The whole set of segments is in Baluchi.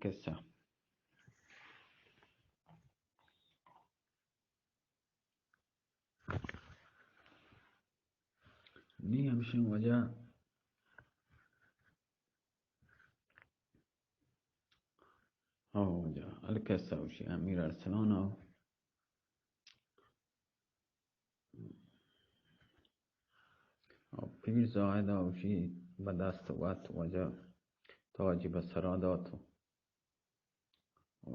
قصہ۔ نی ہمشیں وجہ، ہاں، وجہ القصہ گوشی امیر ارسلان ءَ پیر زاہد ءَ گوشی بہ دست وت وجہ تاجی بہ سرا دات و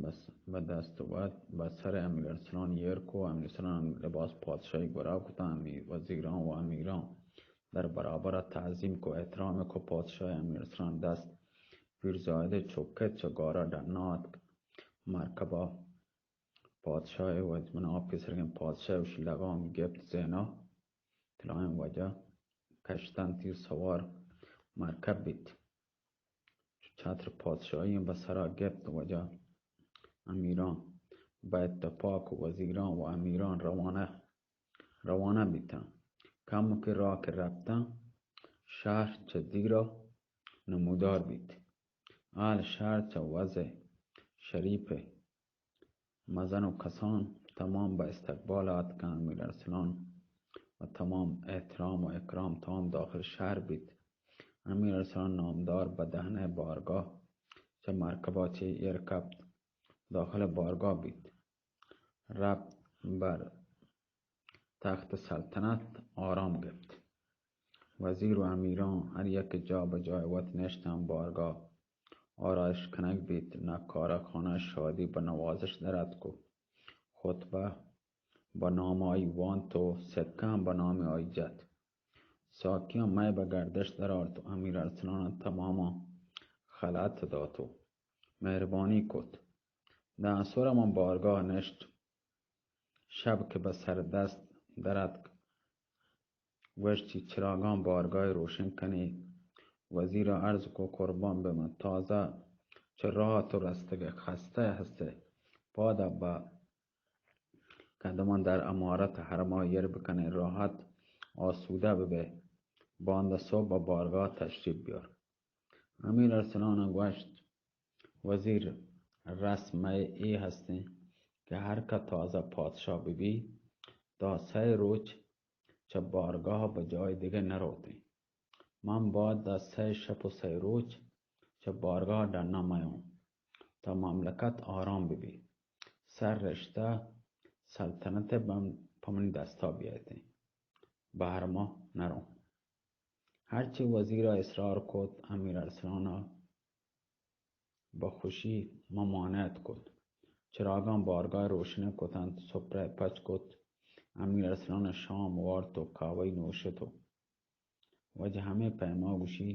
بس بہ دست وت بہ سر امیر ارسلان ایر کو۔ امیر ارسلان لباس پادشاہی گورا کتا، ہمے وزیراں و امیراں در برابر تعظیم کو، احترام کو۔ پادشاہ امیر ارسلان دست پیر زاہد چکت چہ گورا ڈنا آتک مرکبا۔ پادشاہ و من آپی سرگیں پادشاہ وش لگام گپت زینا تلائیں وجہ کشتن تیر سوار مرکب بیت۔ چتر پادشاہی بہ سرا گپت وجہ امیراں بہ اتفاق وزیراں و امیراں روانہ، روانہ بیتاں۔ کم کہ راہ کہ رپتاں شہر چہ دیرا نمودار بیت۔ آل شہر چہ وضع شریف مزن و کسان تمام بہ استقبال آتکاں۔ امیر ارسلان و تمام احترام و اکرام تمام داخل شہر بیت۔ امیر ارسلان نامدار بہ دہنہ بارگاہ چہ مرکبا چہ ایر کپت، داخل بارگاہ بیت۔ رپت بر تخت سلطنت آرام گپت۔ وزیر و امیراں ہر یک جا بہ جای وت نشتاں۔ بارگاہ آرائش کنگ بیت، نقارہ خانہ شادی بہ نوازش در اتک و خطبہ بہ نام آئی وانت و سکہ ہم بہ نام آئی جت۔ ساقیاں مئے بہ گردش در آرت و امیر ارسلان تماماں خلعت دات و مہربانی کت۔ داں سر ہم بارگاہ نشت۔ شپ کہ بہ سر دست در اتک، گوشتی، چراگاں بارگاہ روشن کنیت۔ وزیر ءَ عرض کو، قربان بہ من، تازہ چہ راہ تو رستگ ئے، خستہ ہست ئے، پادا بہ قدمان در امارت حرما ایر بکن ئے، راحت آسودہ ببئے، باندا صبح بہ بارگاہ تشریف بیار۔ امیر ارسلان ءَ گوشت، وزیر، رسم مئے اے ہستیں کہ ہر کہ تازہ پادشاہ ببی، تا سئے روچ چہ بارگاہ بہ جای دگہ نہ روتیں۔ من باید دا سئے شپ و سئے روچ چہ بارگاہ ڈنا میاں، تا مملکت آرام ببی۔ سر رشتہ سلطنت بم-، پہ منی دستا بیایتیں، بہر ما نروں۔ ہرچی وزیر ءَ اصرار کت، امیر ارسلان ءَ بہ خوشی ممانعت کت۔ چراگاں بارگاہ روشن کتنت، سپرہ پچ کت۔ امیر ارسلان ءَ شام وارت و قہوہ نوشت و وجہ ہمے پیما گوشی۔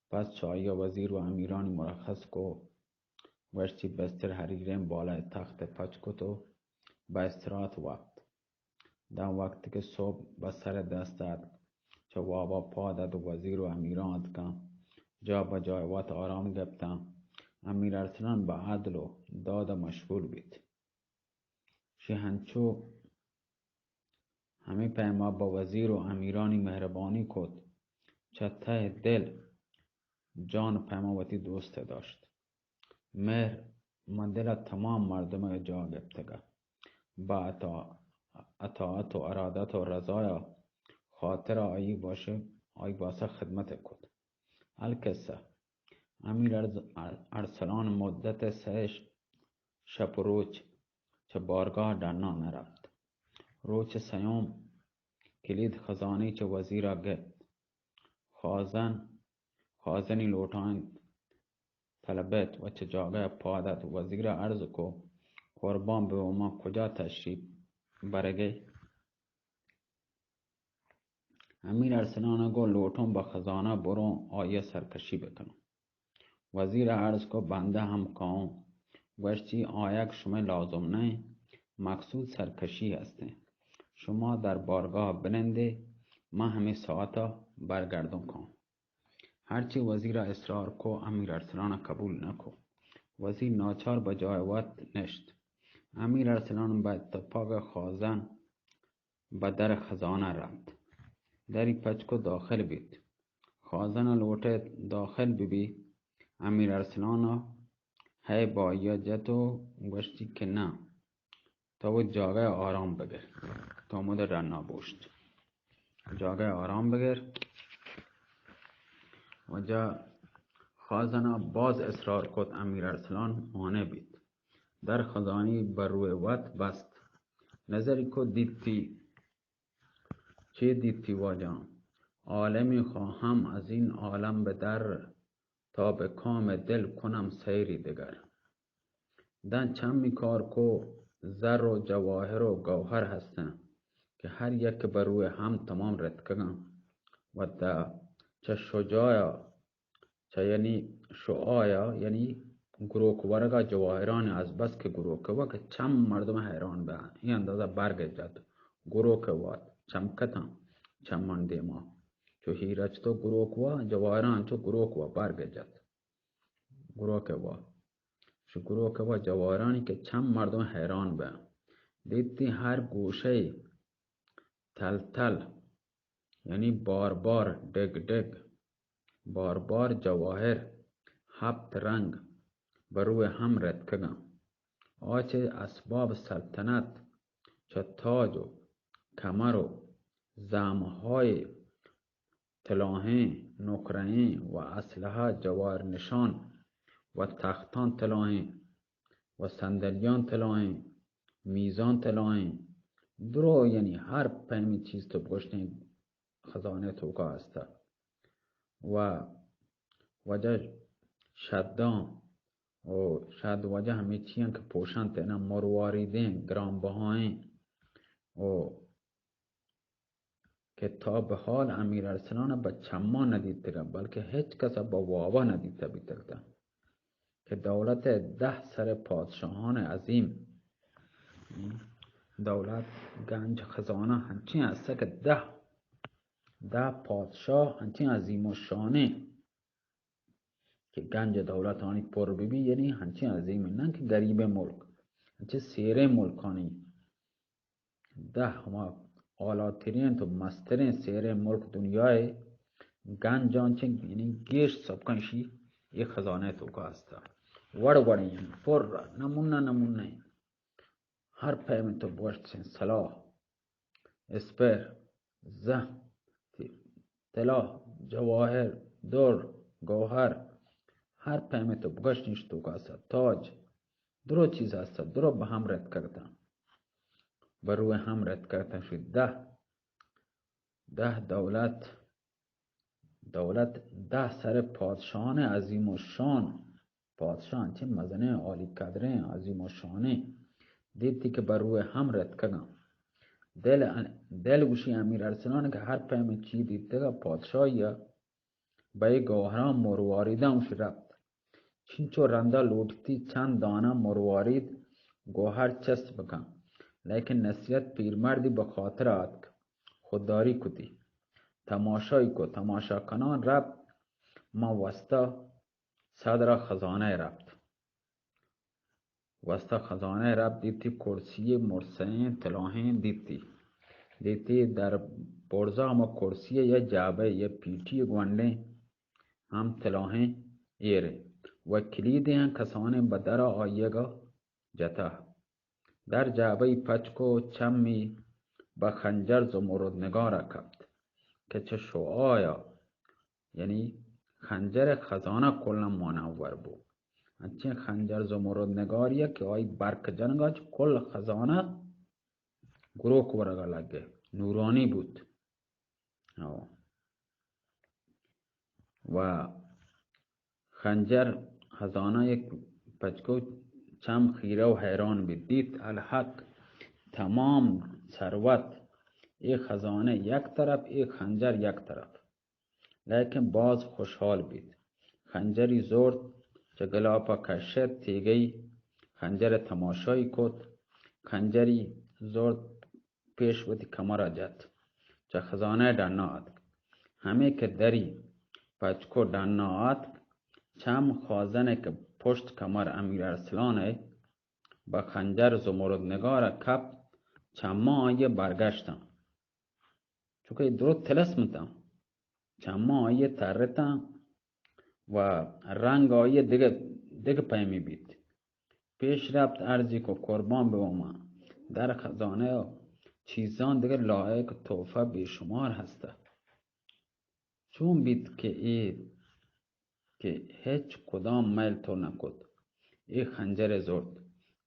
پس چہ آئی ءَ وزیر و امیرانی مرخص کو، گوشتی، بستر حریریں بالای تخت پچ کت و بہ استراحت وپت۔ داں وقت کہ صبح بہ سر دست اتک، چہ وابا پاد ات، وزیر و امیران اتکاں، جا بہ جای وت آرام گپتاں۔ امیر ارسلان بہ عدل و داد مشغول بیت۔ شی ہنچو ہمے پیما بہ وزیر و امیرانی مہربانی کت، چہ تہ دل جان پیما وتی دوست داشت۔ مہر ماں دل ءَ تمام مردم ءَ جاہ گپتگ ءَ۔ با اطا-، اطاعت و ارادت و رضایا خاطر ءَ آئی باش، آئی باسا خدمت کت۔ القصہ، امیر ارز-، ارسلان مدت سئے ش-، شپ و روچ چہ بارگاہ ڈنا نہ رپت۔ روچ سیوم کلید خزانی چہ وزیرا گپت۔ خازن، خازنی لوٹائینت طلبت و چہ جاگہ پاد ات۔ وزیر عرض کو، قربان بہ من، کجا تشریف برگے؟ امیر ارسلان گو، لوٹوں بہ خزانہ بروں، آئی سرکشی بکنوں۔ وزیر عرض کو، بندہ ہم کاؤں۔ گوشتی، آیگ شمئے لازم نہ، مقصود سرکشی ہستیں۔ شما در بارگاہ بنندے، من ہمے ساعتا برگردوں کاؤں۔ ہرچی وزیر ءَ اصرار کو، امیر ارسلان ءَ قبول نہ کو۔ وزیر ناچار بہ جای وت نشت۔ امیر ارسلان بہ اتفاق خازن بہ در خزانہ رپت۔ دری پچ کو داخل بیت۔ خازن ءَ لوٹت داخل ببی، امیر ارسلان ءَ ہے بہ آئی ءَ جت و گوشتی کہ نہ، تو وت جاگہ آرام بگر، تو ہمودا ڈنا بوشت، جاگہ آرام بگر۔ واجہ خازن ءَ باز اصرار کت امیر ارسلان مانع بیت۔ در خزانی بہ روی وت بست۔ نظری کت، دیتی، چے دیتی واجہ؟ عالمی خواهم از این عالم به در، تا به کام دل کنم سیری دگر۔ داں چمی کار کو، زر و جواہر و گوہر ہستن کہ ہر یک بہ روئے ہم تمام رتکگاں و داں چہ شجاعا، چہ یعنی شعاعا، یعنی گروک ورگا جواہران از بس کہ گروک وا کہ چم مردم حیران بہ، اے اندازہ برگ جت، گروک وا چمکتاں چمان دیما۔ چو ہیرا چتو گروک وا، جواہران چو گروک وا برگ جت۔ گروک وا، چو گروک وا جواہرانی کہ چم مردم حیران بہ۔ دیتی ہر گوشے تل تل، یعنی بار بار، ڈگ ڈگ، بار بار جواہر، ہپت رنگ بہ روئے ہم رتکگاں۔ آ چہ اسباب سلطنت، چہ تاج و کمر و زہمہائے تلاہیں، نقرہیں و اسلحہ جواہر نشان و تختاں تلاہیں و صندلیاں تلاہیں، میزاں تلاہیں، درو یعنی ہر پیمیں چیز تو بگوشتیں خزانے توکا ہستا۔ و واجہ شداں و شد واجہ ہمے چیاں کہ پوشنت، اینا مرواریدیں، گران بہائیں و کہ تا بہ حال امیر ارسلان ءَ بہ چماں نہ دیتگ ات، بلکہ ہچ کس ءَ بہ واب ءَ نہ دیتہ بیتگ ات کہ دولت ءِ دہ سر پادشاہان عظیم، دولت، گنج، خزانہ ہنچیں است کہ دہ، دہ پادشاہ ہنچیں عظیم الشانیں کہ گنج دولتانی پر بہ بی، یعنی ہنچیں عظیم نہ کہ گریبیں ملک، ہنچیں سیریں ملکانی دہ ہما اعلیٰ ترین تو مستریں سیریں ملک دنیائے گنجاں چہ یعنی گیش سبکاں اشی اے خزانہ توکا ہستا۔ وڑ وڑیں، پر، نمونہ نمونہ، ہر پیمیں تو بوشت سلاہ، اسپر، زہ، طلا، جواہر، در، گوہر، ہر پیمیں تو بگشت ایش توکا ہستا، تاج، درو چیز ہستا، درو بہ ہم رتکگتاں، بہ روئے ہم رتکگتاں، شی دہ، دہ دولت، دولت دہ سر پادشاہان عظیم الشان، پادشاہ انچیں مزنیں، عالی قدریں، عظیم الشانیں، دیتی کہ بہ روئے ہم رتکگاں۔ دل، دل گوشی امیر ارسلان کہ ہر پیمیں چی دیتگا پادشاہی ءَ بہ اے گوہراں مرواریداں گوشی رپت۔ چنچو رندا لوٹتی چند دانہ مروارید گوہر چست بکن، لیکن نصیحت پیرمردی بہ خاطر آتک، خودداری کتی۔ تماشائی کو، تماشا کنان رپت، من وستا صدر خزانہ رپت۔ وستا خزانہ رپت، دیتی کرسی مرسیں تلاہیں دیتی۔ دیتی در برزا ہما کرسی یا جعبہ یا پیٹی گونڈیں ہم تلاہیں ایرے و کلیدیں کسانیں بہ درا آئیگا جتا۔ در جعبہی پچ کو، چمی بہ خنجر زمرد نگارا کپت کہ چہ شعاعا، یعنی خنجر خزانہ کلاں منور بو۔ انچیں خنجر زمرد نگاری کہ آئی برق جنگا چہ کل خزانہ گروک ورگا لگے، نورانی بوت۔ او۔ و خنجر خزانہ یک پچ کو، چم خیرہ و حیران بیت، دیت الحق تمام ثروت، اے خزانہ یک طرف، اے خنجر یک طرف، لیکن باز خوشحال بیت۔ خنجری زرت، چہ گلاپا کشت، تیگئی خنجر تماشائی کت، خنجری زرت پیش وتی کمرا جت، چہ خزانہ ڈنا آتک۔ ہمے کہ دری پچ کو ڈنا آتک، چم خازن کہ پشت کمر امیر ارسلان ء بہ خنجر زمرد نگار ء کپت، چماں آئی ء برگشتاں۔ چونکہ اے درو تلسم اتاں۔ چماں آئی ء ترتاں، و رنگ آئی دگہ، دگہ پیمی بیت۔ پیش رفت عرضی کو قربان بباں، در خزانہ و چیزاں دگہ لائق تحفہ بے شمار ہستہ۔ چون بیت کہ اے کہ ہچ کدام میل تو نہ کت، اے خنجر ء زرت،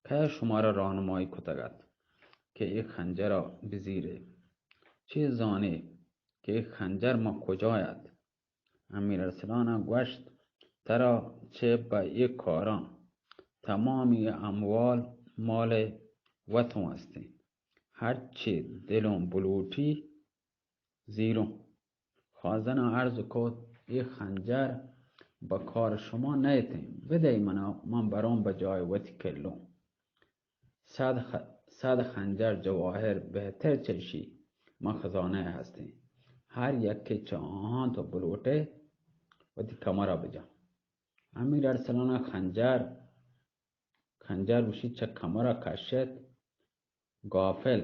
کئے شمارا راہنمائی کتگ ات کہ اے خنجر ء بزیرے؟ چے زانے کہ اے خنجر ما کجا ات؟ امیر ارسلان ء گوشت، ترا چہ پہ اے کاراں تمامی اموال مال وتوں ہستیں، ہرچے دلوں بلوٹی زیروں۔ خازن ء عرض کت، اے خنجر بہ کار شما نئیتیں، بدئے منا، من بروں بہ جائے وتی کلوں۔ صد خ-، صد خنجر جواہر بہتر چہ اشی ماں خزانہ ء ہستیں۔ ہر یکے چہ آہاں تو بلوٹئے وتی کمرا بجن۔ امیر ارسلان ء خنجر، خنجر گوشی چہ کمرا کشت، غافل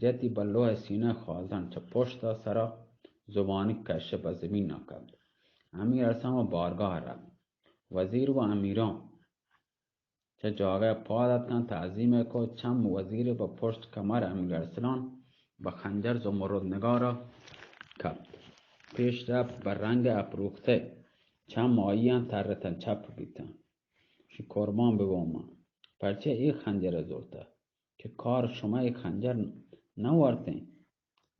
جتی بلوہ سینہ خازن چہ پشت ء سرا زبانی کش بہ زمین ء کپت۔ امیر ارسلان و بارگاہ رفت۔ وزیر و امیران چہ جاگہ پاد اتکاں، تعظیم ء کت۔ چم وزیر بہ پشت کمر امیر ارسلان بہ خنجر زمرد نگار ء کپت۔ پیش رفت بہ رنگ اپروختے، چم آئیاں ترتن چپ بیتن۔ شی قربان بباں من، پرچہ اے خنجر ء زرتہ کہ کار شما اے خنجر نہ وارتیں۔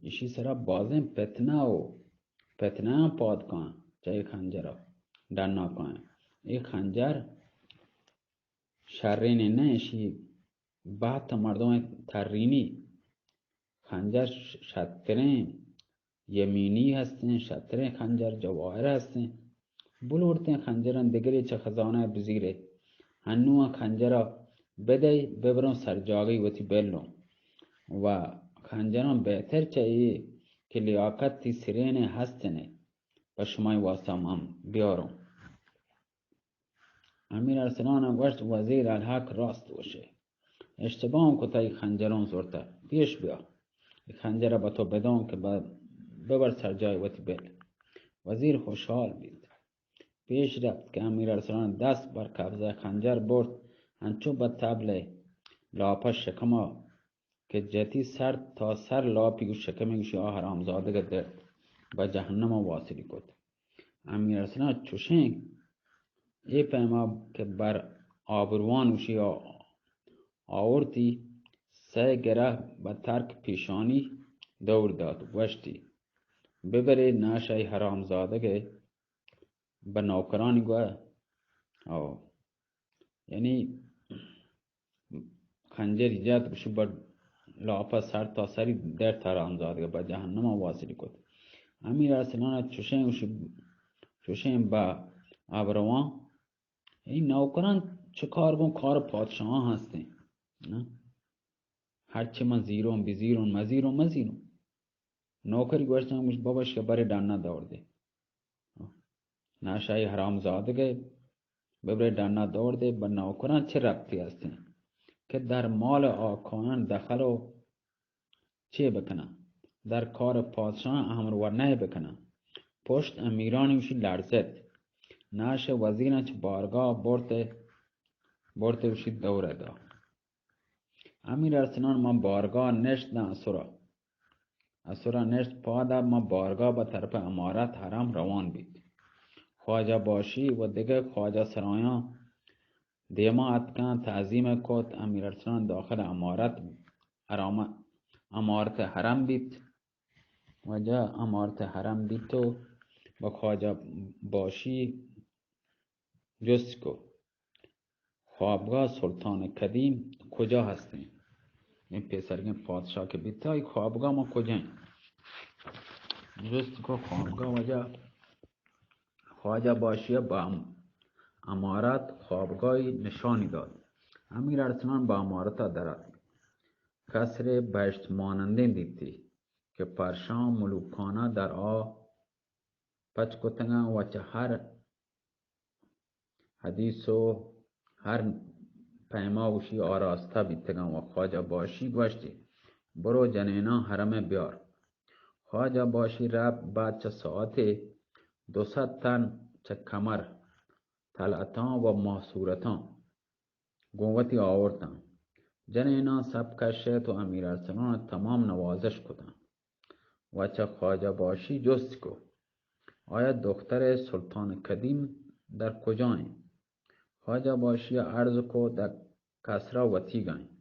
ایشی سرا بازیں پتنہ و پتنہاں پاد کاں، چہ اے خنجرا ڈنا کاں۔ اے خنجر شرین نہ، ایشی بہت مردم ترینی۔ خنجر ش-، شتریں یمینی ہستیں، شتریں خنجر جواہر ہستیں۔ بلوڑتیں خنجراں دگرے چہ خزانہ بزیرے۔ ہنو آں خنجرا بدئے، ببروں سرجاگہی وتی بلوں۔ و خنجراں بہتر چہ اے کہ لیاقت تی سرین ہستنے، پہ شمائی واسطہ من بیاروں۔ امیر ارسلان ء گوشت، وزیر الحق راست گوشے، اشتباہ کتہ، اے خنجروں زرتہ، پیش بیا، اے خنجر ء بہ تو بدوں کہ ب-، ببر سرجاہ وتی بل۔ وزیر خوشحال بیت۔ پیش رفت کہ امیر ارسلان دست بر قبضہ خنجر برت، انچو بہ طبل لاپہ شکما کہ جتی سر تا سر لاپی گو شکمیں گوشی آ حرامزادگ درد بہ جہنم واصلی کت۔ امیر ارسلان چوشیں اے پیما کہ بر آبروان گوشی آ-، آورتی، سئے گرہ بہ ترک پیشانی دور دات، گوشتی، ببرے ناشای حرامزادگ بہ نوکرانی گوہ، او، یعنی خنجری جت، گوشی بر لاپا سر تا سری در تران زادگا بہ جہنم واصلی کت۔ امیر ارسلان چوشیں، گوشی چوشیں بہ ابروان، اے نوکران چہ کار گوں کار پادشاہاں ہستیں، نہ؟ ہرچی من زیروں، بزیروں، مزیروں، مزیروں۔ نوکری گوشتن، گوش بابا شبر ڈانا دور دے۔ ناشائی حرام زادگے، ببرے ڈنا دور دے، بہ نوکراں چہ ربطی ہستیں کہ در مال آکایان دخل و چے بکناں، در کار پادشاہ امر و نہ بکناں۔ پشت امیرانی وشی لرزت۔ ناش وزیراں چہ بارگاہ برت، برت وشی دور دا۔ امیر ارسلان ماں بارگاہ نشت داں اسرا۔ اسرا نشت پادا ماں بارگاہ بہ طرف امارت حرم روان بیت۔ خواجہ باشی و دگہ خواجہ سرایاں دیما اتکاں، تعظیم کت۔ امیر ارسلان داخل امارت حرام، امارت حرم بیت۔ واجہ امارت حرم بیت و بہ خواجہ باشی جست کو، خوابگاہ سلطان قدیم کجا ہستیں؟ اے پیسرگیں پادشاہ کہ بیتا، اے خوابگاہ ما کجا ہیں؟ جست کو خوابگاہ واجہ، خواجہ باشی بہ ام-، امارت خوابگاہی نشانی داد۔ امیر ارسلان بہ امارتا درات۔ قصر بہشت مانندیں دیتی کہ پرشان ملوکانہ در آ پچ کتگاں و چہ ہر حدیث و ہر پیما وشی آراستہ بیتگاں و خواجہ باشی گوشتی، برو جنیناں حرم بیار۔ خواجہ باشی رب بعد چہ ساعتے دو سد تن چہ کمر طلعتاں و ماہ صورتاں گوں وتی آورتاں۔ جنیناں سپ کشت و امیر ارسلان ء تمام نوازش کتاں و چہ خواجہ باشی جست کو، آیا دختر سلطان قدیم در کجا انت؟ خواجہ باشی ء عرض کو، در قصرا وتیگا انت۔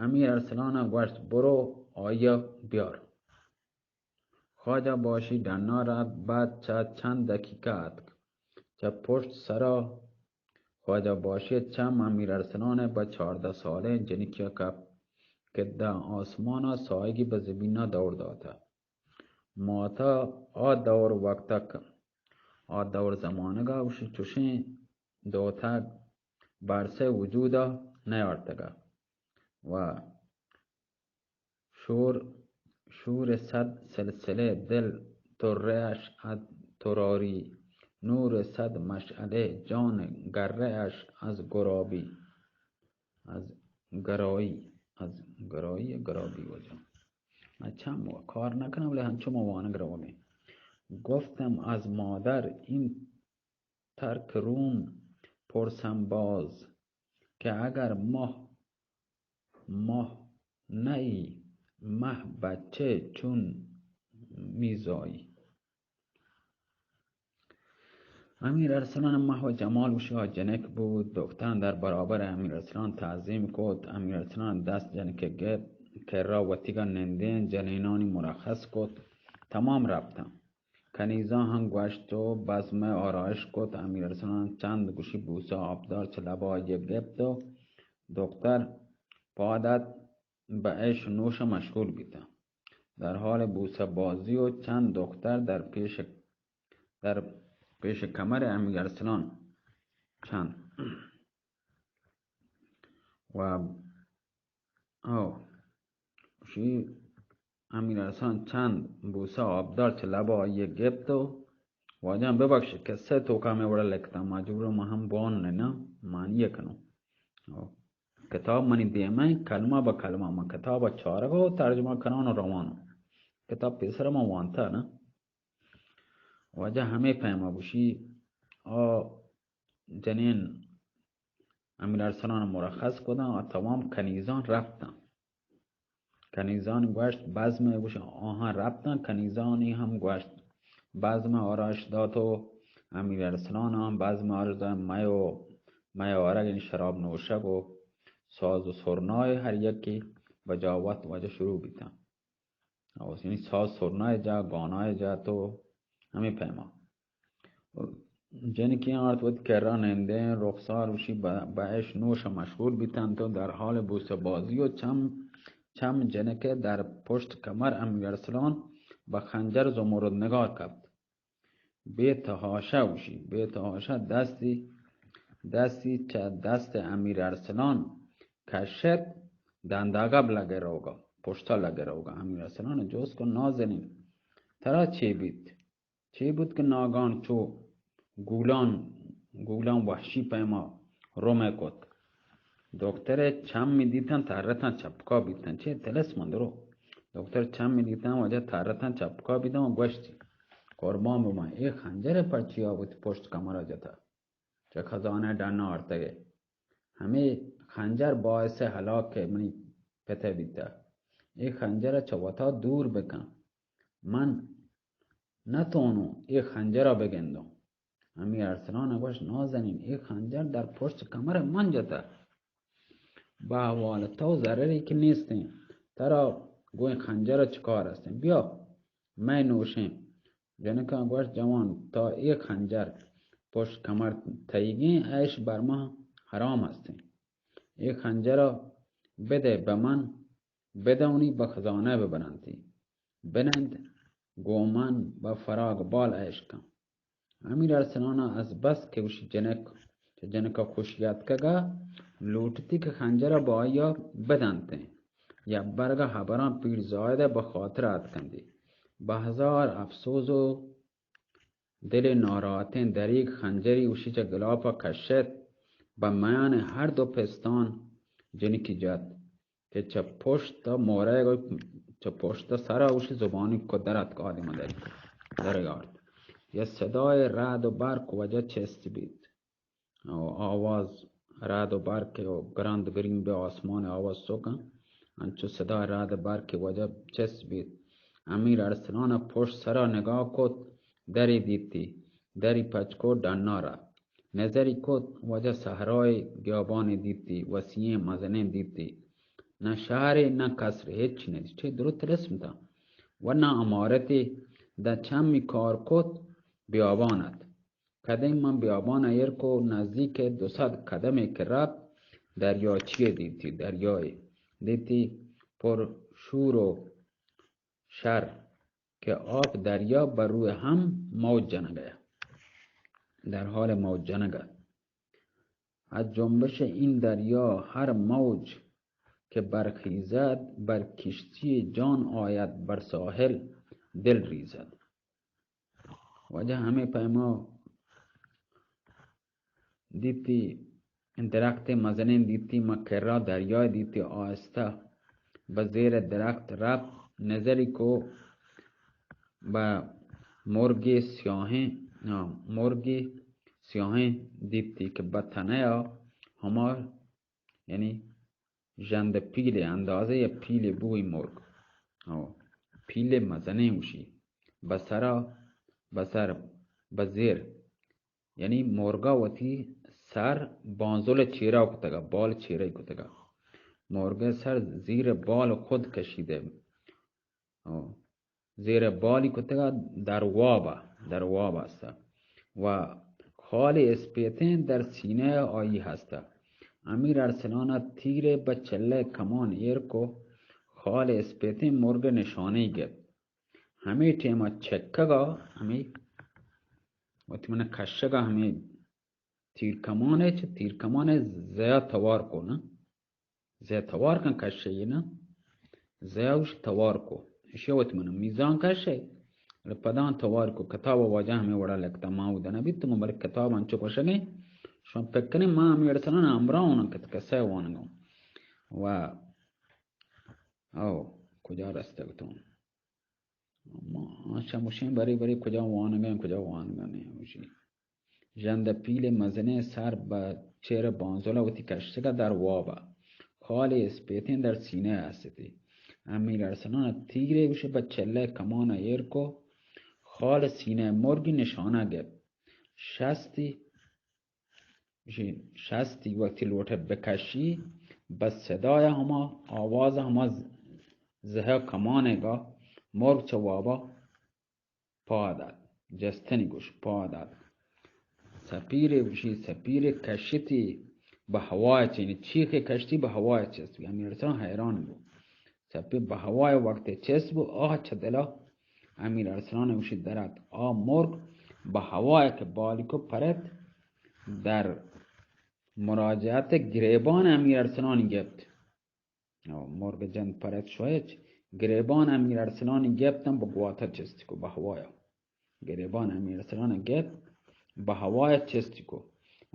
امیر ارسلان ء گوشت، برو آئی ء بیار۔ خواجہ باشی ڈنا رپت، بعد چہ چند دقیقہ اتک۔ چہ پشت سرا خواجہ باشی ء چم امیر ارسلان ء بہ چاردہ سالیں جنکیا کپت کہ داں آسمانا ساہگی بہ زمینا دور داتہ۔ ماتا آ دور وقتک، آ دور زمانگا اوشی چوشیں دوتگ برسے وجودا نیارتگہ و شور، شور صد سلسلے دل ترہ اش از تراری، نور صد مشعلے جان گرہ اش از گرابی، از گرایی، از گرایی، گرابی وجہ۔ من چم کار نکنم، ولی ہنچو ما وانگ روگیں۔ گفتم از مادر این ترک روم پرسم باز، که اگر ماه، ماه نه‌ای، مه بچه چون می‌زایی؟ امیر ارسلان مه و جمال گوشی آ جنک بود، دختران در برابر امیر ارسلان تعظیم کت، امیر ارسلان دست جنک گپت، کرا وتیگا نندین، جنینانی مرخص کت، تمام رپتن۔ کنیزان ہم گوشت و بزم آرائش کت۔ امیر ارسلان چند گوشی بوسہ آبدار چہ لبا آئی گپت و دختر پاد ات بہ عیش و نوش مشغول بیتن۔ در حال بوسہ بازی و چند دختر در پیش، در پیش کمر امیر ارسلان چند و او، گوشی، امیر ارسلان چند بوسہ آبدار چہ لبا آئی گپت و واجہ ببخش، قصہ توکا ہمے وڑا لکھتا، مجبور ما ہم بوان نہ، معنی کنو۔ او، کتاب منی دیمہ، کلمہ بہ کلمہ، من کتاب چارگا و ترجمہ کنان و روانو۔ کتاب پیسر ما وانتا نہ۔ واجہ ہمے پیما گوشی، آ جنین امیر ارسلان مرخص کداں و تمام کنیزان رپتاں۔ کنیزان گوشت، بزم گوش آہاں رپتاں، کنیزانی ہم گوشت، بزم آرائش دات و امیر ارسلان ہم بزم آرائش دات، مئے و مئے آرگ، یعنی شراب نوشگ و ساز و سرنای ہر یکی بجا وت واجہ شروع بیتاں۔ او، یعنی ساز سرنائے جا، گانائے جا تو ہمے پیما۔ جنکیں آرت وت کرا نندیں، رخسار وشی بہ، بہ اش نوش مشغول بیتنت و در حال بوسہ بازی و چم، چم جنکے در پشت کمر امیر ارسلان بہ خنجر زمرد نگار کپت۔ بے تحاشا گوشی، بے تحاشا دستی، دستی چہ دست امیر ارسلان کشت، دنداگب لگے روگا، پشتا لگے روگا۔ امیر ارسلان جوست کو، نازنین، ترا چے بیت؟ چے بوت کہ ناگان چو گولان، گولان وحشی پیما رومے کت؟ دکتر چم دیتن ترتن چپکا بیتن، چے تلس مندرو۔ دکتر چم دیتن واجہ ترتن چپکا بیتن و گوشتی، قربان بباں، اے خنجر پرچیا وتی پشت کمرا جتا؟ چہ خزانہ ڈنا آرتگے۔ ہمے خنجر باعث ہلاک منی پتہ بیتا۔ اے خنجر چہ وتا دور بکن۔ من نہ تونوں اے خنجرا بگندوں۔ ہمے ارسلان گوشت، نازنین، اے خنجر در پشت کمر من جتہ۔ بہ احوال تو ضرری کہ نیستیں، ترا گوں اے خنجرا چکار استیں؟ بیا، مئے نوشیں۔ جنکاں گوشت، جوان، تا اے خنجر پشت کمر تئیگیں، ایش بر ما حرام استیں۔ اے خنجرا بدے بہ من، بدونی بہ خزانہ ببرنتی، بنند گوں من بہ فراگ بال عیش کن۔ امیر ارسلانا از بس کہ وشی جنک، چہ جنکا خوشی اتکگا، لوٹتی کہ خنجرا بہ آئیا بدنتیں۔ یک برگا ہبراں پیرزائدہ بہ خاطر اتکندی۔ بہ ہزار افسوز و دل ناراحتیں دریگ خنجری وشی چہ گلاپا کشت، بہ میان ہر دو پستان جنکی جت کہ چہ پشت مورگ و چہ پشت سرا وشی زبانی کو در اتک، آدم در، در آرت۔ یا صدای رعد و برق وجہ چست بیت۔ آواز رعد و برق و گرند گرین بہ آسمان آواز سکن، انچو صدا رعد برق وجہ چست بیت۔ امیر ارسلان پشت سرا نگاہ کت، دری دیتی، دری پچ کت، ڈنا رفت۔ نظری کت، وجہ صحرائے گیابانے دیتی، وسیعیں مزنیں دیتی۔ نہ شہرے نہ قصرے، ہچ نہ دیت۔ چے درو تلسم تا و نہ عمارتے۔ داں چمی کار کت، بیابان ات۔ کدیں من بیابان ایر کو، نزدیک دو صد قدمے کہ رفت، دریاچے دیتی، دریائے دیتی پر شور و شر کہ آپ دریا بر روی ہم موج جنگ ء، در حال موج جنگ ء۔ از جنبش این دریا هر موج که برخیزد، بر کشتی جان آید، بر ساحل دل ریزد۔ واجہ ہمے پیما دیتی، درخت مزنیں دیتی، ما کرا دریائے دیتی، آہستہ بہ زیر درخت رفت، نظری کو بہ مرگی سیاہیں، آ، مرگی سیاہیں دیتی کہ بہ تنیا ہما، یعنی ژند پیلے، اندازہ یا پیلے بوئی مرگ۔ او، پیلے مزنیں گوشی۔ بسرا، بسر، بزیر۔ یعنی مرگا وتی سر بانزل چیرا کتگا، بال چیرا کتگا۔ مرگ سر زیر بال خود کشیدے۔ او، زیر بالی کتگا، در واب ء، در واب است و خال اسپیتیں در سینہ آئی ہست۔ امیر ارسلان ء تیر بہ چلہ کمان ایر کو، خال اسپیتیں مرگ نشانہ گپت۔ ہمے ٹیم ء چکگ ء ہمے وتی من کشگ ء ہمے تیر کمان ء چہ تیر کمان ء زیا توار کو نا۔ زیا توار کن کشے نا۔ زیا اش توار کو۔ اشیا وت من میزان کشے۔ بلے پدان توار کو۔ کتاب واجہ ہمیں وڑا لکھتا ما اودا نہ بیت، بلے کتاب انچو کشگے۔ شما پکنے ما ہمیں ارسلان امرا ہونا کت کسے وانگا۔ و او کجا رستگ تو؟ ما چمشیں بری بری کجا وانگا، کجا وانگا نہیں ہوشی۔ ژند ء پیل مزنیں سر بہ چیر بانزل ء وتی کشتگ ء در واب ء خال اسپیتیں در سینہ ء ہستی۔ امیر ارسلان ء تیرے گوش بہ چلہ کمان ء ایر کو، خال سینہ ء مرگی نشانہ گپت۔ شستی، گوشی، شستی وقتی لوٹہ بکشی، بہ صدای ہما، آواز ہما ز-، زہ کمانے گا مرگ چہ وابا پاد آت، جستنی گوش پاد آت۔ سپیرے گوشی، سپیرے کشتی بہ ہوای چہ، یعنی چیخے کشتی بہ ہوای چست بی۔ امیر ارسلان حیران بو۔ سپیر بہ ہوای وقت چست بو، آہ چہ دلا امیر ارسلان گوشی درات۔ آ مرگ بہ ہوای کہ بالی کو پرت در مراجعت گریبان امیر ارسلان گپت۔ او، مرگ جند پرت شویچ، گریبان امیر ارسلانی گپتن بہ گواتا چستی کو بہ ہوایا۔ گریبان امیر ارسلان گپت بہ ہوایا چستی کو۔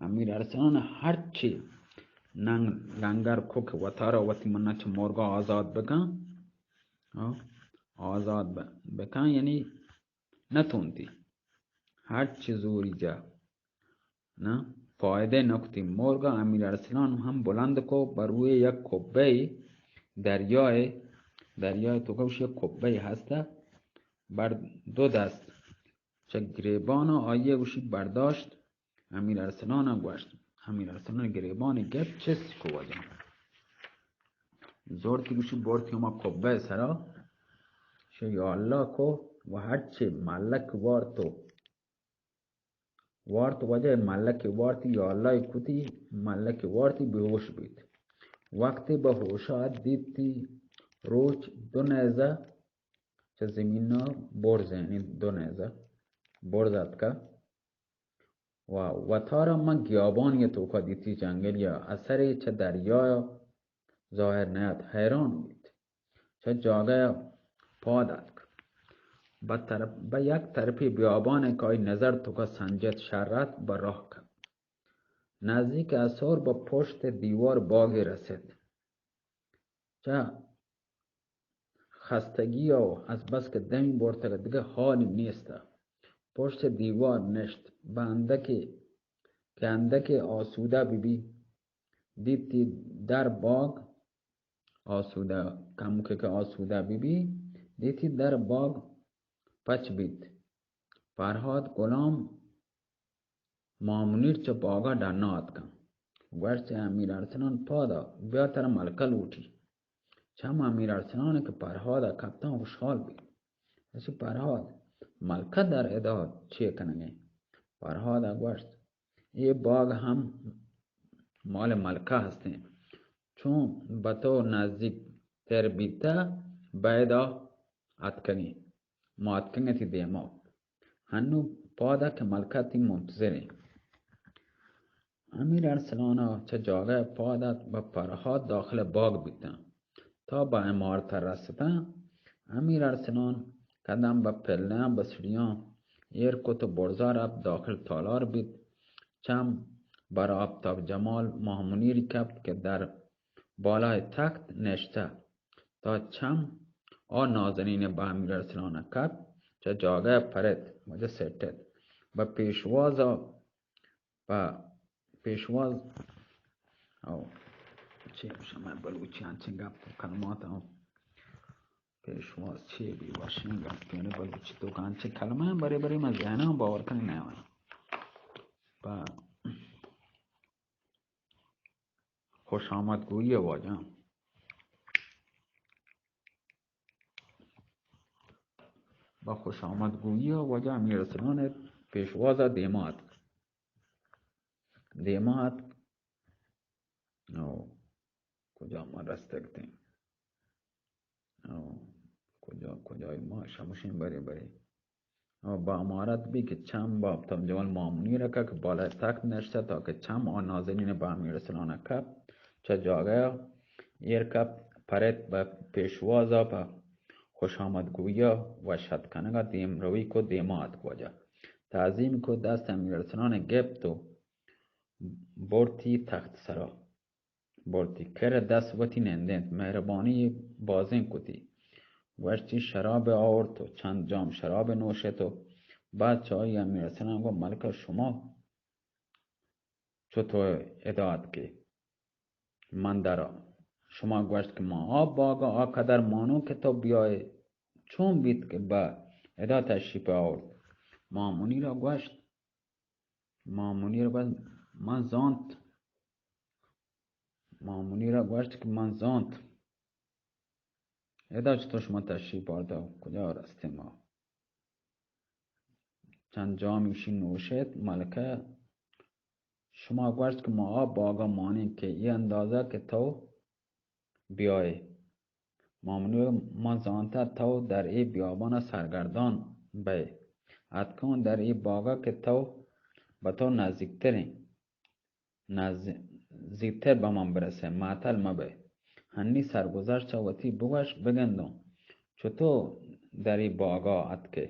امیر ارسلان ہرچی ننگ لنگر کو کہ وتارا وتی منا چہ مرگا آزاد بکن۔ او، آزاد ب-، بکن یعنی نہ تونتی۔ ہرچی زوری جا نہ، فائدہ نہ کتی۔ مرگا امیر ارسلان ہم بلند کو، بروئے یک کبے دریائے، دریائے تو گوش یک کبے ہستا، بر دو دست چہ گریبانا آئیے گوشی برداشت۔ امیر ارسلانا گوشت، امیر ارسلان گریبانی گپت چست کو وجہ زورتی گوشی برتی ہما کبے سرا، شو یا اللہ کو و ہرچی ملک وارتو وارت وجہ ملک وارتی یا اللہ کتی، ملک وارتی بے ہوش بیت۔ وقتی بہ ہوشا دیتی روچ دو نیزہ چہ زمینا برز، یعنی دو نیزہ برز اتکا و وتارا من گیابانی توکا دیتی، جنگلیا اثرے چہ دریا ظاہر نیات، حیران بیت۔ چہ جاگہ پاد اتک۔ بہ طرف، بہ یک طرفی بیابان کہ آئی نظر توکا سنجت شر ات بہ راہ کپت۔ نزدیک اسور بہ پشت دیوار باگے رسید۔ چہ خستگی و از بس کہ دمی برتگ دگہ حالی نیست۔ پشت دیوار نشت۔ بہ اندکی گندکے آسودہ بہ بی، دیتی در باگ آسودہ، کمکے کہ آسودہ بہ بی، دیتی در باگ پچ بیت۔ پرہاد غلام ماہ منیر چہ باگا ڈنا آتکاں۔ گوشت، چہ امیر ارسلان پادا، بیا ترا ملکہ لوٹی۔ چم امیر ارسلان کہ پرہادا کپتاں خوشحال بیت۔ اسی پرہاد، ملکہ در ادا چے کنگے؟ پرہادا گوشت، اے باگ ہم مال ملکہ ہستیں۔ چون بہ تو نزیک تر بیتہ، بیدا اتکگیں۔ ما اتکگیں تئی دیما۔ ہنو پادا کہ ملکہ تئی منتظریں۔ امیر ارسلان ء چہ جاگہ ء پاد ات، بہ پرہاد داخل باگ بیتاں۔ تا بہ عمارت ء رستاں، امیر ارسلان قدم بہ پلیاں بہ سیڑھیاں ایر کت و برزا رپت داخل تالار بیت۔ چم بر آفتاب جمال ماہ منیری کپت کہ در بالای تخت نشتہ۔ تا چم آ نازنین بہ امیر ارسلان کپت، چہ جاگہ پرت، وجہ سٹت۔ بہ پیشوازا پہ پیشواز، او، چے گوشاں من بلوچی انچیں گپ و کلمات ہوں۔ پیشواز چے بی وشیں گپ، یعنی بلوچی تو انچیں کلمہ ہیں، برے برے من ذہناں باور کنی نہ آئی۔ پہ خوش آمد گوئی واجہ۔ با خوش آمد گوئی ء واجہ امیر ارسلان ء پیشواز ء دیما اتک۔ دیما اتک۔ او، کجا ما رستگ تیں؟ او، کجا، کجا ما شمشیں برے برے۔ او، با امارت بی کہ چم با آفتاب جمال ماہ منیر ء کہ بالای تخت نشتہ تا کہ چم آ نازنین بہ امیر ارسلان ء کپت۔ چہ جاگہ ء ایر کپت، پرت بہ پیشواز ء پہ خوش آمد گوئی ء وش اتک کنگ ء دیمروی کت، دیما اتک واجہ۔ تعظیم کت، دست امیر ارسلان ء گپت و برتی تخت سرا۔ برتی کر ء دست وتی نندینت، مہربانی بازیں کتی۔ گوشتی شراب آورت و چند جام شراب نوشت و بعد چہ آئی امیر ارسلان گو ملکہ شما چطور ادا اتکے؟ من درا۔ شما گوشت کہ ما آ باگا آ قدر مانو کہ تو بیائے۔ چون بیت کہ بہ ادا تشریف آورت؟ ماہ منیرا گوشت، ماہ منیرا گوشت، من زانت۔ ماہ منیرا گوشت کہ من زانت۔ ادا چطور شما تشریف آورت؟ کجا رستیں ما؟ چند جام ایشی نوشت، ملکہ شما گوشت کہ ما آ باگا مانیں کہ اے اندازہ کہ تو بیائے۔ ماہ منیر، ما زانتہ تو در اے بیابان سرگردان بئے۔ اتکاں در اے باگا کہ تو بہ تو نزیکتریں۔ نز-، زیتر بہ من برسئے، معطل مبئے۔ ہنی سرگزشت چہ وتی بگوش بگندوں۔ چتو در اے باگا اتکئے؟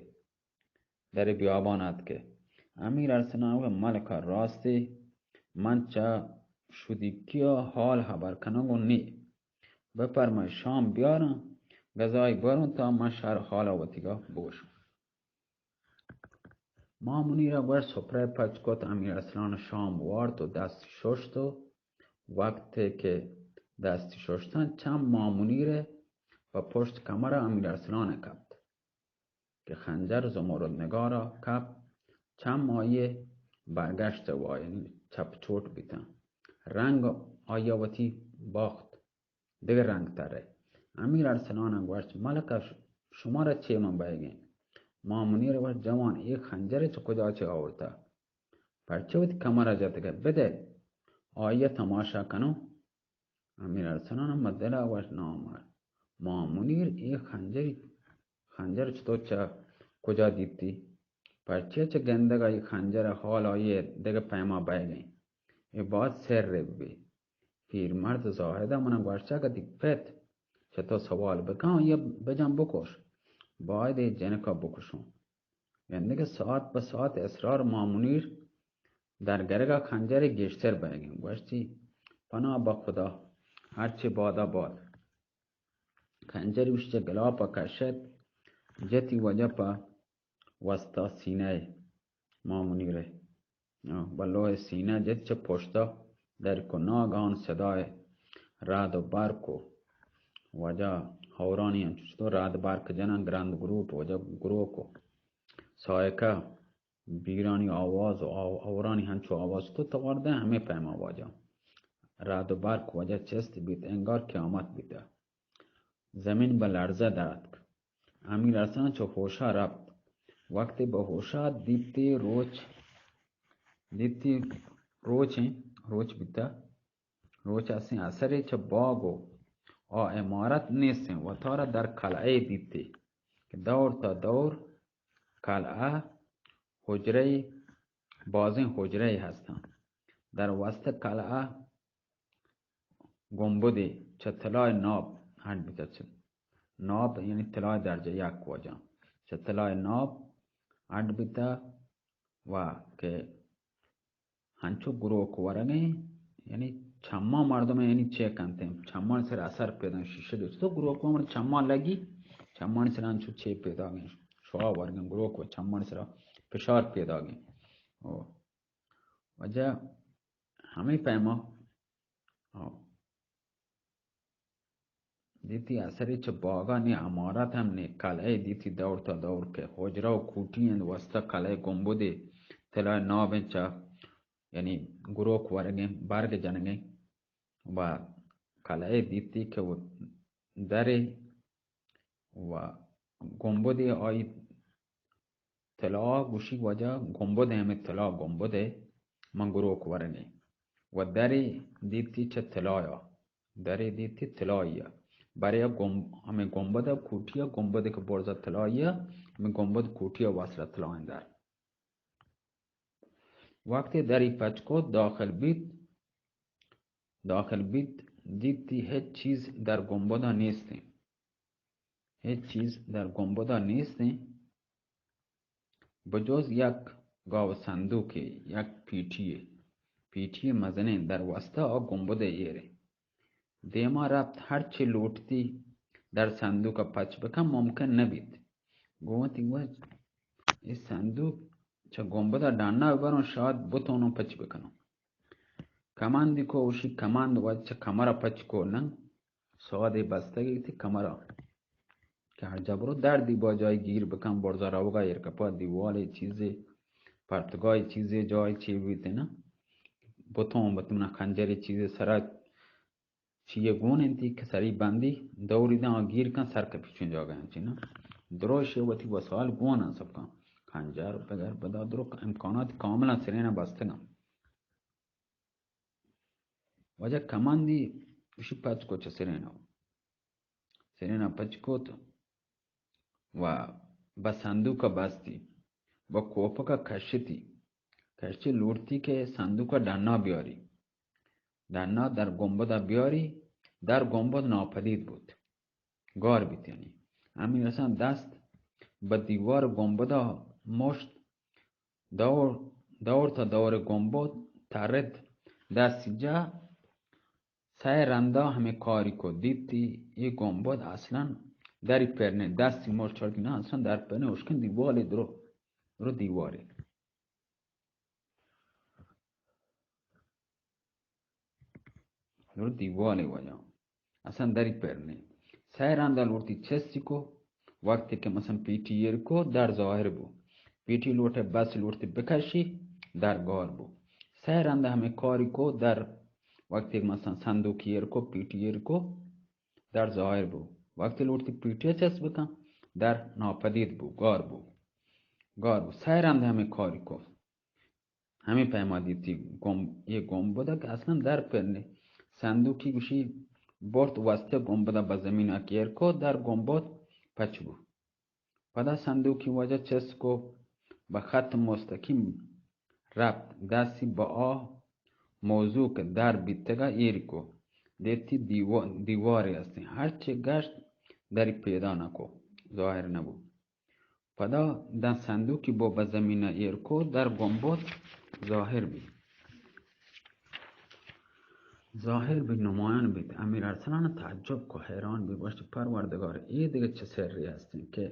در اے بیابان اتکئے؟ امیر ارسلان گوشت، ملکہ راستی من چہ شدیکیا حال ہبر کنگو نی۔ بپرمائے شام بیاراں، غذای بروں تا من شر حالا وتیگا بگوشوں۔ ماہ منیرا گوشت، سپرہ پچ کت، امیر ارسلان شام وارت و دست ششت و وقتے کہ دست ششتن، چم ماہ منیر پہ پشت کمر امیر ارسلان کپت کہ خنجر زمرد نگارا کپت، چم آئی برگشت و یعنی چپ چوٹ بیتن۔ رنگ آئی وتی باخت۔ دگہ رنگ ترئے۔ امیر ارسلان ء گوشت، ملکہ، ش-، شمارا چے من بئیگیں؟ ماہ منیر ء گوشت، جوان، اے خنجر چہ کجا چہ آورتہ؟ پرچہ وتی کمر ء جتگ ء؟ بدئے، آئی ء تماشا کنوں۔ امیر ارسلان ء مدل ء گوشت، نامرد، ماہ منیر، اے خنجری، خنجر چتو چہ کجا دیتی؟ پرچہ چہ گندگ ء اے خنجر ء حال آئی ء دگہ پیما بئیگیں؟ اے باز سر بی۔ پیرمرد زاہد ء من ء گوشت، اگاں تئی پت چہ تو سوال بکن، آئی ء بجن بکش۔ باید اے جنک ء بکشوں۔ گندگ ء ساعت پہ ساعت اسرار ماہ منیر درگرگ ء خنجرے گیشتر بئیگیں۔ گوشتی، پناہ بہ خدا، ہرچی باد ء باد۔ خنجر اوشی چہ گلاپ ء کشت، جتی وجہ پہ وستا سینہ ء ماہ منیر ء۔ بلوہ سینہ جت چہ پشتا درک و ناگہان صدای رعد و برک و واجہ ہورانی انچو چطور رعد برک جنن گرند گروپ واجہ گروک و سائقہ بیرانی آواز و آو-، ہورانی ہنچو آواز تو توار دے ہمیں پیما واجہ رعد و برک واجہ چست بیت انگار قیامت بیتہ۔ زمین بہ لرزہ در اتک۔ امیر حسن چہ ہوشا رپت۔ وقتی بہ ہوشا دیتی روچ، دیتی روچیں، روچ بیتہ، روچ اسیں اثرے چہ باگ و آ عمارت نیستیں، وتارا در قلعے دیتی کہ دور تا دور قلعہ حجرے، بازیں حجرے ہستاں۔ در وسط قلعہ گنبدے چہ طلائے ناب اڈ بیتہ، چہ ناب یعنی طلائے درجہ یک واجہ چہ طلائے ناب اڈ بیتہ و کہ ہنچو گروک ورگیں، یعنی چماں مردم یعنی چے کنتے، چمانی سر اثر پیدا، شیشہ جو تو گروک ور چماں لگی، چمانی سر ہنچو چے پیدا گیں، شعاع ورگیں گروک و چمانی سر فشار پیدا گیں۔ او واجہ ہمیں پیما، او دیتی اثرے چہ باگا نی عمارت ہم نی قلعے دیتی دور تا دور کہ حجرہ و کوٹی انت وسطہ قلعے گنبدے طلائے ناب انت چہ یعنی گروک ورگیں برگ جنگیں و قلعے دیتی کہ و درے و گنبدے آئی طلا گوشی واجہ گنبد ہمیں طلا گنبدے من گروک ورگیں و درے دیتی چہ طلایا، درے دیتی طلائیا برے گم-، ہمیں گنبد کوٹیا گنبد کہ برزا طلائیا ہمیں گنبد کوٹیا وصلہ طلائیں در۔ وقتی دری پچ کت داخل بیت، داخل بیت دیتی ہچ چیز در گنبدا نیستیں۔ ہچ چیز در گنبدا نیستیں بجز یک گاو صندوقے، یک پیٹیے، پیٹیے مزنیں در وسطہ آ گنبد ایریں۔ دیما رپت ہرچی لوٹتی در صندوق پچ بکن ممکن نبیت۔ گوتی وت اے صندوق چہ گنبد ڈنا ببروں شاید بتونوں پچ بکنوں۔ کمندی کو اوشی کمند وت چہ کمرا پچ کو نن سوادے بستگی تی کمرا کہ ہر جا برو دردی با جای گیر بکن برزا روگا ایر کپا دیوالے چیزے پرتگای چیزے جای چی بیتے نا بتوں بتمنا خنجرے چیزے سرا چیے گون انتی کہ سری بندی دوری داں گیر کن سر کپی چون جاگہ انچی نا دروشے وتی وسائل گون ان سب کن خنجر پگر بدا درو امکانات کاملا سرینا بستگن۔ واجہ کمندی گوشی پچ کو چہ سرینا، سرینا پچ کت و بہ صندوق بستی، بہ کوپک کشتی، کشتی لوٹتی کہ صندوق ڈنا بیاری، ڈنا در گنبد بیاری، در گنبد ناپدید بود، گار بیت یعنی۔ امیر حسن دست بہ دیوار گنبد مشت دور، دور تا دور گنبد ترد دستی جا سئے رندا ہمے کاری کو دیتی اے گنبد اصلاً دری پر نے دستی مر چڑکی نا اصلاً در پر نے اشکن دیوالے درو، درو دیوالے۔ درو دیوالے واجہ اصلاً دری پر نے۔ سئے رندا لوٹتی چستی کو، وقتی کہ مثلاً پیٹی ایر کو در ظاہر بو۔ پیٹی لوٹے بس لوٹتی بکشی در گار بو۔ سئے رندا ہمے کاری کو در وقتی کہ مثلاً صندوقی ایر کو، پیٹی ایر کو در ظاہر بو۔ وقتی لوٹتی پیٹی چست بکن در ناپدید بو، گار بو۔ گار بو۔ سئے رندا ہمے کاری کو۔ ہمے پیما دیتی گم-، اے گنبد کہ اصلاً در پر نے۔ صندوقی گوشی برت واسطے گنبد بہ زمین ایر کو در گنبد پچ بو۔ پدا صندوقی واجہ چست کو بہ خط مستقیم رپت دستی بہ آ موضوع کہ در بیتگا ایر کو دیتی دیوا-، دیوارے استیں۔ ہرچے گشت دری پیدا نکو، ظاہر نبو۔ پدا داں صندوقی بو بہ زمین ایر کو در گنبد ظاہر بی۔ ظاہر بی نمایان بیت۔ امیر ارسلان تعجب کو حیران بی گوشت پروردگار اے دگہ چہ سرے ہستیں کہ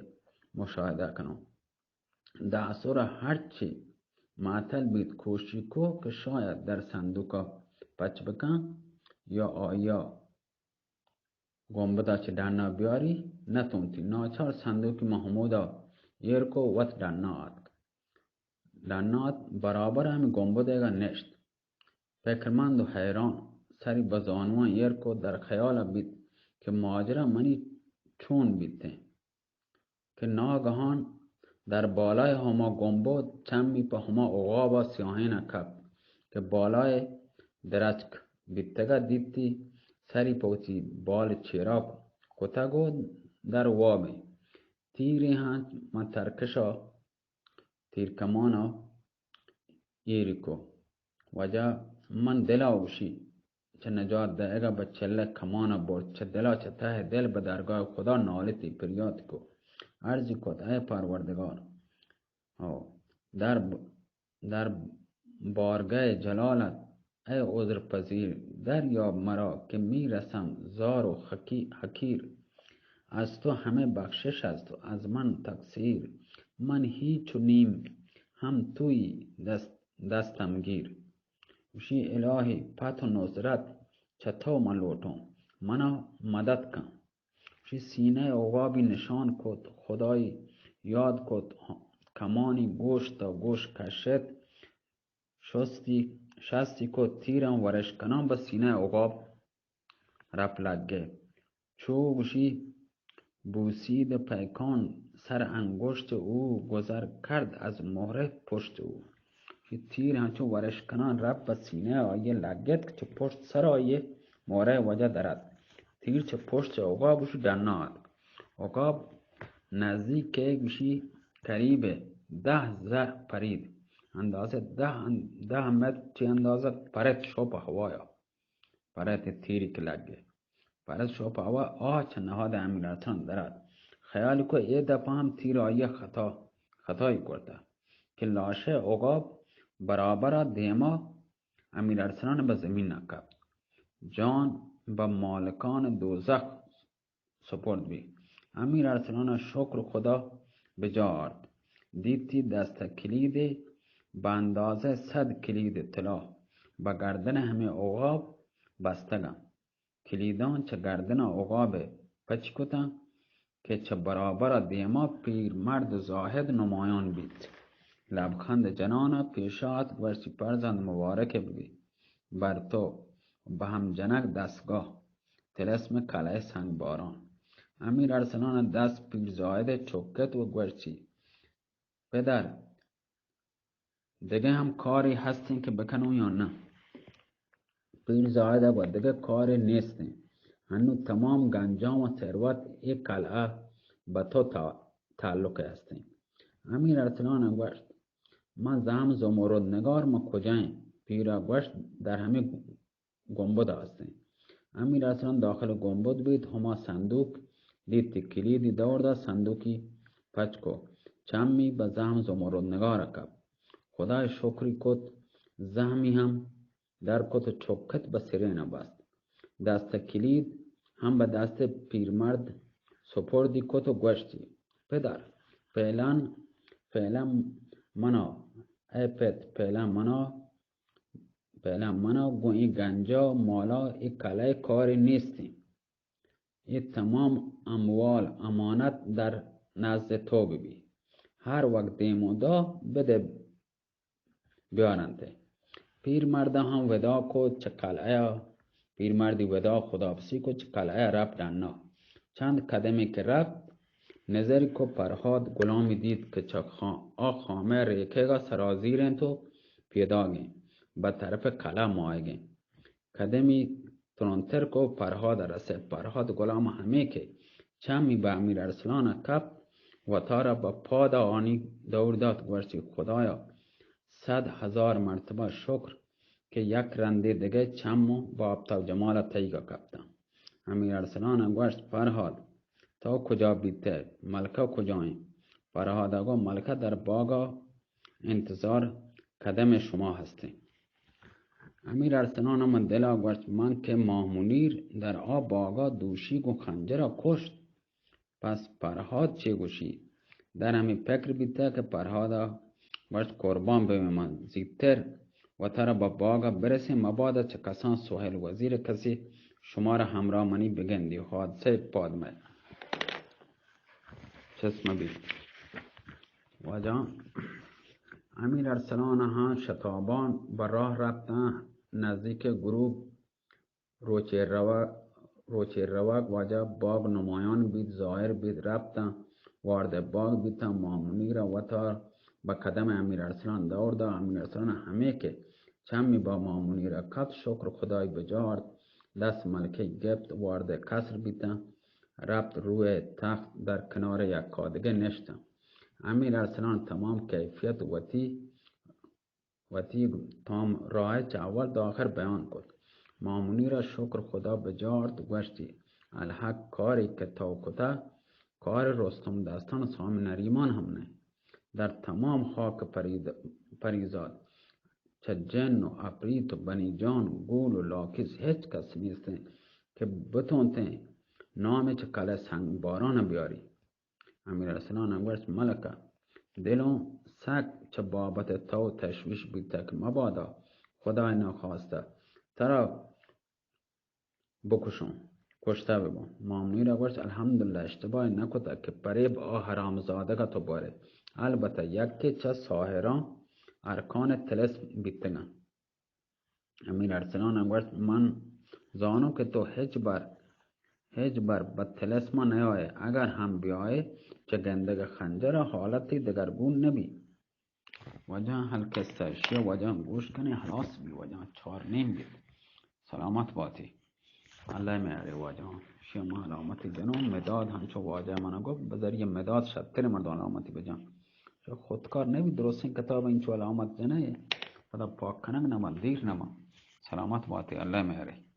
مشاہدہ کنوں۔ داں اسرا ہرچی معطل بیت، کوشش کو کہ شاید در صندوقا پچ بکن یا آیا گنبدا چہ ڈنا بیاری، نتونتی۔ ناچار صندوقی ماں ہمودا ایر کو، وت ڈنا آتک۔ ڈنا آت، برابر ہمے گنبدئیگا نشت۔ فکرمند و حیران سری بہ زانواں ایر کو، در خیالا بیت کہ ماجرا منی چون بیتیں کہ ناگہان در بالای ہما گنبد چمی پہ ہما عقابا سیاہینا کپت کہ بالای درچک بیتگا، دیتی سری پہ وتی بال چیرا کتگ و در وابیں۔ تیرے ہنچ من ترکشا تیر کمانا ایر کو۔ واجہ من دلا گوشی، چہ نجات دئیگا بہ چلہ کمانا برت، چہ دلا چہ تہ دل بہ درگاہ خدا نالتی، پریات کو، عرضی کت، اے پروردگار، او، در، در بارگہ جلالت، اے عذر پذیر، دریاب مرا کہ می‌رسم زار و حقی-، حقیر، از تو ہمے بخشش است و از من تقصیر، من ہیچ و نیم، ہم توئی دست، دستم گیر۔ گوشی، الہی، پت و نصرت چہ تو من لوٹوں، منا مدد کن۔ گوشی، سینہ عقابی نشان کت، خدائی یاد کت، کمانی گوش تا گوش کشت، شستی، شستی کت، تیراں ورش کنان بہ سینہ عقاب رپ لگے۔ چو گوشی، بوسید پیکان سر انگشت او، گذر کرد از مهره پشت او۔ گوشی، تیر ہنچو ورش کنان رپ بہ سینہ آئی لگت کہ چہ پشت سر آئی مہرہ وجہ درات۔ تیر چہ پشت چہ عقاب گوشی ڈنا آتک۔ عقاب نزدیک کہ گوشی قریب دہ زہ پرید، اندازہ دہ، دہ متر چہ اندازہ پرت شو پہ ہوایا۔ پرت تیری کہ لگے۔ پرت شو پہ ہوا، آہ چہ نہاد امیر ارسلان درات۔ خیال کو اے دفعہ ہم تیر آئی خطا، خطائی کرتا کہ لاشہ عقاب برابر دیما امیر ارسلان بہ زمین کپت۔ جان بہ مالکان دوزخ سپرد بی۔ امیر ارسلان شکر خدا بجا آرت۔ دیتی دست کلیدے بہ اندازہ صد کلید طلا بہ گردن ہمے عقاب بستگاں۔ کلیداں چہ گردن عقاب پچ کتاں کہ چہ برابر دیما پیر مرد زاہد نمایان بیت۔ لبخند جنان پیش آت، گوشتی، فرزند مبارک ببی بر تو بہ ہم جنگ دستگاہ۔ طلسم کلہ سنگ باران۔ امیر ارسلان دست پیر زاہد چکت و گوشتی، پدر، دگہ ہم کارے ہستیں کہ بکنوں یا نہ؟ پیر زاہد گو، دگہ کارے نیستیں۔ ہنو تمام گنجاں و ثروت اے قلعہ بہ تو تا-، تعلق ہستیں۔ امیر ارسلان گوشت، من زہم زمرد نگار من کجائیں؟ پیرا گوشت، در ہمے گنبد ہستیں۔ امیر ارسلان داخل گنبد بیت، ہما صندوق دیت، کلیدی دور دات، صندوقی پچ کو، چمی بہ زہم زمرد نگار کپت۔ خدای شکری کت، زہمی ہم در کت و چکت بہ سرین بست۔ دست کلید ہم بہ دست پیرمرد سپردی کت و گوشتی، پدر، فعلاً، فعلاً منا، اے پت، فعلاً منا، فعلاً منا گوں اے گنجا و مالا، اے کلہ کارے نیستیں۔ اے تمام اموال امانت در نزد تو ببی۔ ہر وقت دیم و دا بدے بیارنت۔ پیر مرد ہم ودا کو چہ قلعہ، پیر مردی ودا خداحافظی کو چہ قلعہ رفت ڈنا۔ چند قدمی کہ رفت، نظری کو پرہاد غلامی دیت کہ چہ خا-، آ خامہ ریکھگا سرازیر انت و پیداگیں، بہ طرف قلعہ ماہگیں۔ قدمی ترندتر کو پرہاد رسے۔ پرہاد غلام ہمے کہ چمی بہ امیر ارسلان کپت، وتارا بہ پادا آنی دور دات، گوشتی، خدایا، صد ہزار مرتبہ شکر کہ یک رندے دگہ چم و بہ آفتاب جمال تئیگا کپتاں۔ امیر ارسلان گوشت، پرہاد، تو کجا بیتئے؟ ملکہ کجائیں؟ پرہادا گو، ملکہ در باگا انتظار قدم شما ہستیں۔ امیر ارسلان من دلا گوشت، من کہ ماہ منیر در آ باگا دوشی گوں خنجرا کشت، پس پرہاد چے گوشی؟ در ہمے پکر بیتہ کہ پرہادا گوشت، قربان ببیں من، زیتر وتارا بہ باگ ءَ برسیں، مبادا چہ کسان سہیل وزیر کسی شمارا ہمراہ منی بگندی، حادثہ پاد مئے چست مہ بیت۔ واجہ امیر ارسلان ہاں شتابان بہ راہ رپتاں، نزدیک گروپ روچے روگ، روچے روگ واجہ باگ نمایان بیت، ظاہر بیت، رپتاں، وارد باگ بیتاں، مامنیر ءَ وتار بہ قدم امیر ارسلان دور دا۔ امیر ارسلان ہمے کہ چمی با مامنیر ءَ کپت، شکر خدای بجارت، دست ملکہ گپت، وارد قصر بیتاں، رپت روئے تخت در کنار یک آدگہ نشتاں۔ امیر ارسلان تمام کیفیت وتی وتی تام راہ چہ اول تا آخر بیان کت۔ مامنیر ءَ شکر خدا بجارت، گوشتی، الحق کاری کہ تو کتہ، کار رستم دستان سام نریمان ہم نہ۔ در تمام خاک پرید-، پریزاد چہ جن و اپریت و بنی جان، گول و لاکیس ہچ کس نیستیں کہ بتونتیں نام چہ کلہ سنگ باران بیاری۔ امیر ارسلان ءَ گوشت، ملکہ، دلوں سک چہ بابت تو تشویش بیتگ، مبادا خدای نخواستہ ترا بکشوں، کشتہ ببوں۔ مامنیر ءَ گوشت، الحمدللہ، اشتباہ نہ کتگ کہ پریب آ حرامزادگ ءَ تو بارے۔ البتہ یکے چہ ساحراں ارکان ءِ تلسم بیتگاں۔ امیر ارسلان ءَ گوشت، من زانوں کہ تو ہچ بر، ہچ بر بہ تلسما نیائے، اگر ہم بیائے، چہ گندگ خنجر ءَ حالتی دگرگون نبی۔ واجہ القصہ، اشیا واجہ گوش کنے، ہلاس بی واجہ، چار نیم بیت۔ سلامت باتی۔ اللہ مہرے واجہ، اشیا ما علامتی جنوں، مداد ہنچو واجہ منا گو، بذریعہ مداد شتر مردم علامتی بجان۔ چو خودکار نبی، درستیں کتاب انچو علامت جنے، پدا پاک کنگ نہ بنت، دیر نہ بنت۔ سلامت باتے، اللہ مہرے۔